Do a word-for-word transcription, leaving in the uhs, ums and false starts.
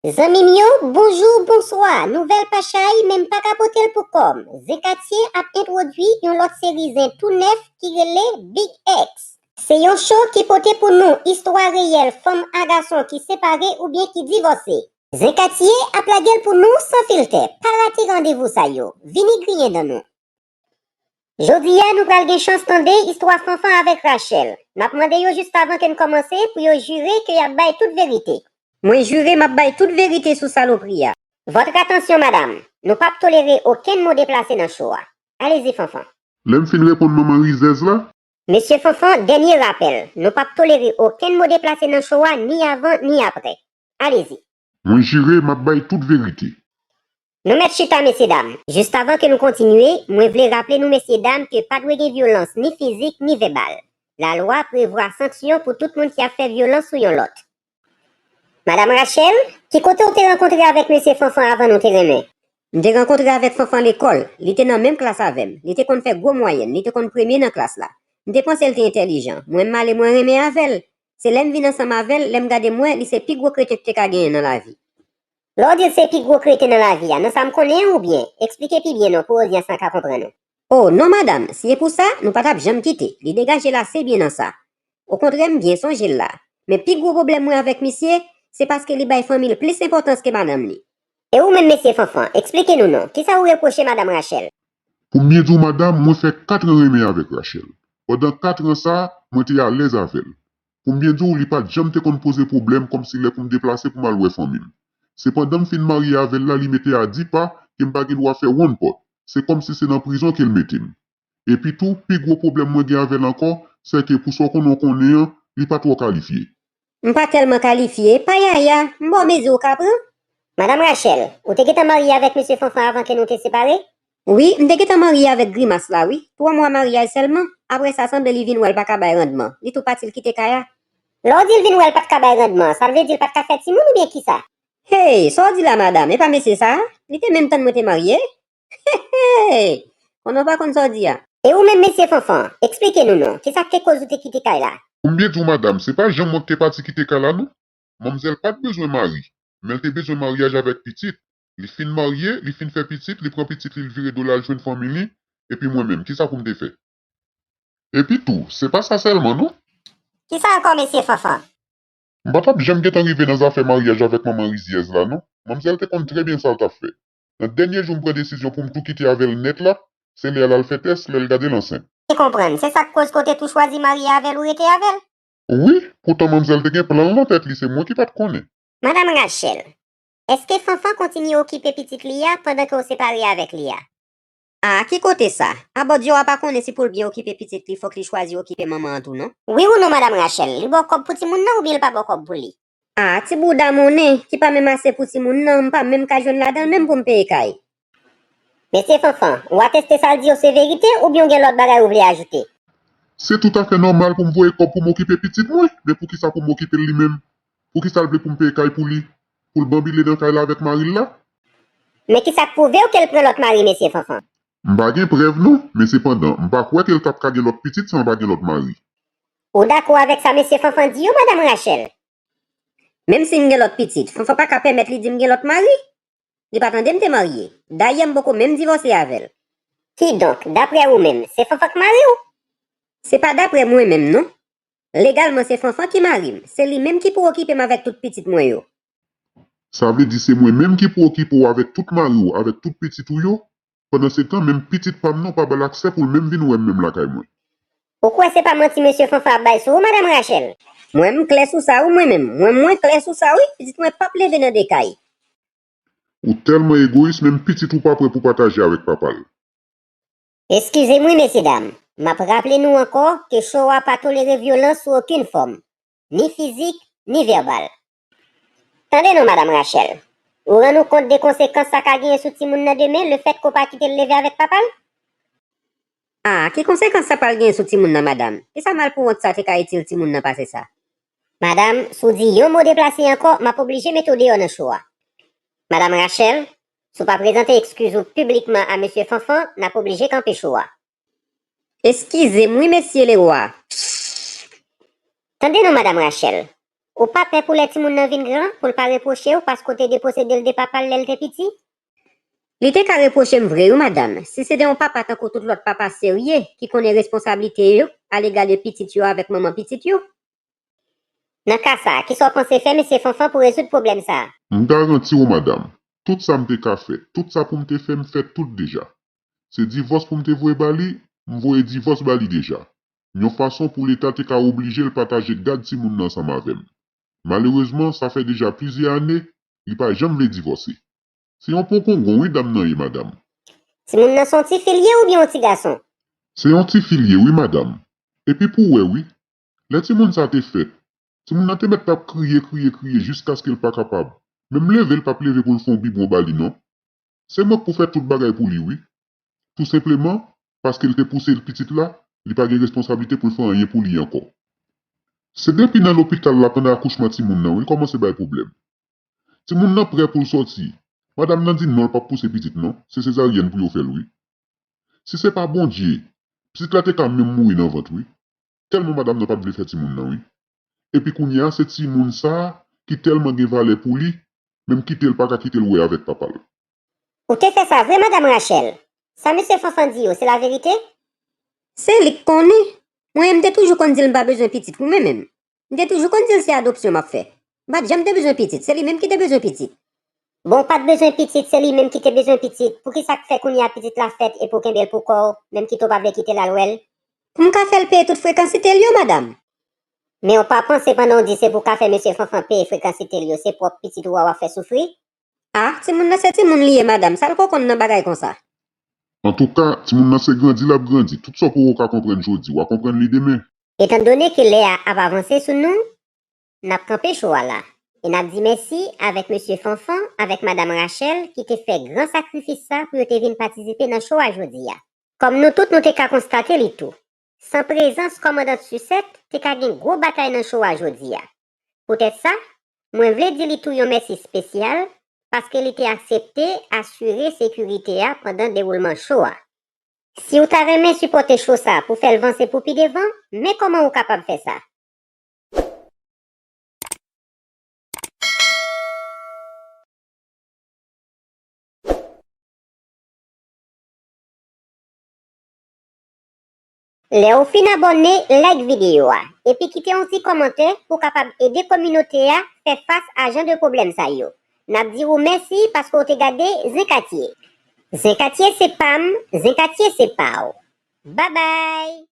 Zanmi m yo, bonjou, bonswa. Nouvèl pa chay, men m pa ka pote l pou kò m. Zen Katye ap entwodui yon lòt seri zen tou nèf ki rele Big X. Se yon cho ki pote pou nou istwa reyèl fanm a gason ki separe oubyen ki divòse. Zen Katye ap lage l pou nou san filtè. Pa rate randevou sa yo. Vini griyen dan nou. Jodi a, nou pral gen chans tande istwa Fanfan avèk Rachèl. N ap mande yo jis avan ke n kòmanse pou yo jire ke y ap bay tout verite. Mwen jire m ap bay tout verite sou salopri a. Votre attention, madame. Nou p ap tolere okenn mo deplase nan cho a. Alezi, Fanfan. Lè m fin reponn manman rizèz la. Mesye Fanfan, dènye rapèl. Nou p ap tolere okenn mo deplase nan cho a, ni avan, ni apre. Alezi. Mwen jire m ap bay tout verite. Nou mèt chita, mesyedam. Jis avan ke nou kontinye, mwen vle raple nou, mesyedam, ke pa dwe gen vyolans ni fizik ni vèbal. Lalwa prevwa sanksyon pou tout moun ki ap fè vyolans sou yon lòt. Madam Rachèl, ki kote w te rankontre avèk mesye Fanfan avan nou te renmen? M te rankontre avèk Fanfan lekòl. Li te nan menm klas avè m. Li te konn fè gwo mwayèn. Li te konn premye nan klas la. M te panse l te entèlijan. Mwen m ale, mwen renmen avè l. Se lè m vin ansanm avè l, lè m gade m wè, li se pi gwo kreten k te ka genyen nan lavi. Lè w di l se pi gwo kreten nan lavi a, nan sa m konnen an oubyen? Eksplike pi byen non pou odyans lan ka konprann ou. O, non, madam, si e pou sa, nou pa t ap janm kite. Li degaje l ase byen nan sa. Okontrè, m byen sonje l la. Men pi gwo pwoblèm mwen avèk misye, se paske li bay fanmi l plis enpòtans ke madanm li. E ou menm, mesye Fanfan, eksplike nou non, kisa ou repwoche madam Rachèl? Pou m byen di w, madam, mwen fè kat an renmen avèk Rachèl. Pandan kat an sa a, mwen te alèz avè l. Pou m byen di w, li pa t janm te konn poze pwoblèm kòmsi lè pou m deplase pou m al wè fanmi m. Se pandan m fin marye avè l la, li mete a di pa ke m pa gen dwa fè wonn pòt. Se kòmsi se nan prizon ke l mete m. Epi tou, pi gwo pwoblèm mwen gen avè l ankò, sèke pou sa w konnen w konnen an, li pa twò kalifye. M pa tèlman kalifye, pa yaya, m ba w mezi w ka pran. Madam Rachèl, ou te gentan marye avèk mesye Fanfan avan ke nou te separe? Wi, m te gentan marye avèk grimas la, wi. Twa mwa maryaj sèlman, apre sa sanble li vin wè l pa ka bay randman. Li tou pati l kite kay a. Lè w di l vin wè l pa t ka bay randman, sa vle di l pa t ka fè timoun oubyen kisa? Hey, sa w di la, madam, e pa mesye sa a? Li te menm tann mwen te marye. Hey! Konnen w pa konn sa w di a. E ou menm, mesye Fanfan, eksplike nou non, kisa k te koz ou te kite kay la? Pou m byen di w, madam, se pa janm mwen k te pati kite kay la non. Manmzèl pa t bezwen mari, men l te bezwen maryaj avèk pitit. Li fin marye, li fin fè pitit, li pran pitit li, l vire do l al jwenn fanmi li, epi mwen menm, kisa pou m te fè? Epi tou, se pa sa sèlman non. Kisa ankò, mesye Fanfan? M pa t ap janm gentan rive nan zafè maryaj avèk manman rizyèz la non. Manmzèl te konn trè byen sa l t ap fè. Nan dènye jou m pran desizyon pou m tou kite avè l nèt la, se lè l al fè tès, lè l gade l ansent. M konprann, se sa k koz ke w te tou chwazi marye avè l ou rete avè l? Wi, poutan manmzèl te gen plan l nan tèt li, se mwen ki pa t konnen. Madam Rachèl, èske Fanfan kontinye okipe pitit li a pandan ke w separe avèk li a? A, ki kote sa? Abòdye w a pa konnen si pou l byen okipe pitit li, fòk li chwazi okipe manman an tou non. Wi ou non, madam Rachèl, li ba w kòb pou timoun nan oubyen l pa ba w kòb pou li? A, ti bouda monnen, ki pa menm ase pou timoun nan, m pa menm ka jwenn ladan l menm pou m peye kay. Mesye Fanfan, w atèste sa l di yo se verite oubyen w gen lòt bagay ou vle ajoute? Se toutafè nòmal pou m voye kòb pou m okipe pitit mwen, men poukisa pou m okipe l li menm? Poukisa l vle pou m peye kay pou li? Pou l banbile nan kay la avèk mari l la? Men kisa k pwouve w ke l pran lòt mari, mesye Fanfan? M pa gen prèv non, men sepandan, m pa kwè ke l t ap ka gen lòt pitit san l pa gen lòt mari. Ou dakò avèk sa mesye Fanfan di yo, madam Rachèl? Menm si m gen lòt pitit, Fanfan pa ka pèmèt li di m gen lòt mari. Li pa tande m te marye. Dayè, m poko menm divòse avè l. Kidonk, daprè ou menm, se Fanfan k mari w? Se pa daprè mwen menm non. Legalman, se Fanfan ki mari m. Se li menm ki pou okipe m avèk tout pitit mwen yo. Sa vle di se mwen menm ki pou okipe w avèk tout mari w, avèk tout pitit ou yo? Pandansetan, menm pitit pa m nan, w pa ba l aksè pou l menm vin wè m menm lakay mwen. Ou kwè se pa manti mesye Fanfan ap bay sou ou, madam Rachèl? Mwen, m klè sou sa wi, mwen menm. Mwen, mwen klè sou sa wi. Pitit mwen p ap leve nan de kay. Ou tèlman egoyis, menm pitit ou pa prè pou pataje avèk papa l. Eskize m wi, mesyedam. M ap raple nou ankò ke cho a pa tolere vyolans sou okenn fòm, ni fizik, ni vèbal. Tande non, madam Rachèl. Ou rann ou kont de konsekans sa ka genyen sou timoun nan demen, lefètke w pa kite l leve avèk papa l? A, ki konsekans sa pral genyen sou timoun nan, madam? Kisa malpouwont sa te ka itil timoun nan pase sa? Madam, si w di yon mo deplase ankò, m ap oblije mete w deyò nan cho a. Madam Rachèl, si w pa prezante ekskiz ou piblikman a mesye Fanfan, n ap oblije kanpe cho a. Eskize m wi, mesye lewa. Tande non, madam Rachèl. Ou pa pè pou lè timoun nan vin gran, pou l pa repwoche w paske w te deposede l de papa l lè l te piti? Li te ka repwoche m vre wi, madanm. Si se te yon papa tankou tout lòt papa serye, ki konnen responsablite yo, alèga de pitit yo avèk manman pitit yo. Nan ka sa a, kisa w panse fè mesye Fanfan pou rezoud pwoblèm sa a? M garanti w, madanm, tout sa m te ka fè, tout sa pou m te fè, m fè tout deja. Se divòs pou m te voye ba li, m voye divòs ba li deja. Yon fason pou Leta te ka oblije l pataje gad timoun nan ansanm avè m. Malerezman, sa fè deja plizyè ane, li pa janm vle divòse. Se yon pon kongon wi dam nan ye, madanm. Timoun nan se yon ti fi l ye oubyen yon ti gason? Se yon ti fi l ye wi, madanm. Epi pou w wè wi, lè timoun sa te fèt, timoun nan te mèt t ap kriye, kriye, kriye jiskaske l pa kapab. Menm leve l p ap leve pou l fè yon bibwon ba li non. Se mwen k pou fè tout bagay pou li wi. Tou senpleman, paske l te pouse l pitit la, li pa gen responsablite pou l fè anyen pou li ankò. Se depi nan lopital la pandan akouchman timoun nan wi l kòmanse bay pwoblèm. Timoun nan prè pou l sòti. Madanm nan di non, l p ap pouse pitit non, se sezaryèn pou yo fè l wi. Si se pa Bondye, pitit la te ka menm mouri nan vant wi. Tèlman madanm nan pa t vle fè timoun nan wi. Epi kounye a se timoun sa a ki tèlman gen valè pou li, menm kite l pa ka kite l wè avèk papa l. Ou te fè sa vre, madanm Rachel? Sa mesye Fanfan di yo, se laverite? Se li k konnen. Mwen menm, m te toujou konn di l m pa bezwen pitit pou mwen menm. M te toujou konn di l se adopsyon m ap fè. M pa t janm te bezwen pitit, se li menm ki te bezwen pitit. Bon, w pa t bezwen pitit, se li menm ki te bezwen pitit. Poukisa k fè kounye a pitit la fèt epi w kenbe l pou kò w, menm kite w pa vle kite l al wè l? Pou m ka fè l peye tout frekansite l yo, madanm. Men w pa panse pandan w di se pou w ka fè mesye Fanfan peye frekansite l yo, se pwòp pitit ou a w ap fè soufri? Ah, timoun nan se timoun li ye, madanm, sa l ko konn nan bagay konsa? Antouka, timoun nan se grandi l ap grandi. Tout sa w poko ka konprann jodi, w a konprann li demen. Etandone ke lè a ap avanse sou nou, n ap kanpe cho a la. E n ap di mèsi avèk mesye Fanfan, avèk madanm Rachel ki te fè gran sakrifis sa pou yo te vin patisipe nan cho a jodi a. Kòm nou tout nou te ka konstate li tou, san prezans kòmandan Sisèt te ka gen gwo batay nan cho a jodi a. Poutèt sa, mwen vle di li tou yon mèsi espesyal paske li te aksepte asire sekirite a pandan dewoulman cho a. Si w ta renmen sipòte cho sa pou fè l vanse pou pi devan, men kòman ou kapab fè sa. Lè w fin abòne, like videyo a, epi kite yon ti kòmantè pou w kapab ede kominote a fè fas a jan de pwoblèm sa yo. N ap di w mèsi paske w te gade Zen Katye. Zen Katye se pa m, Zen Katye se pa w. Babay!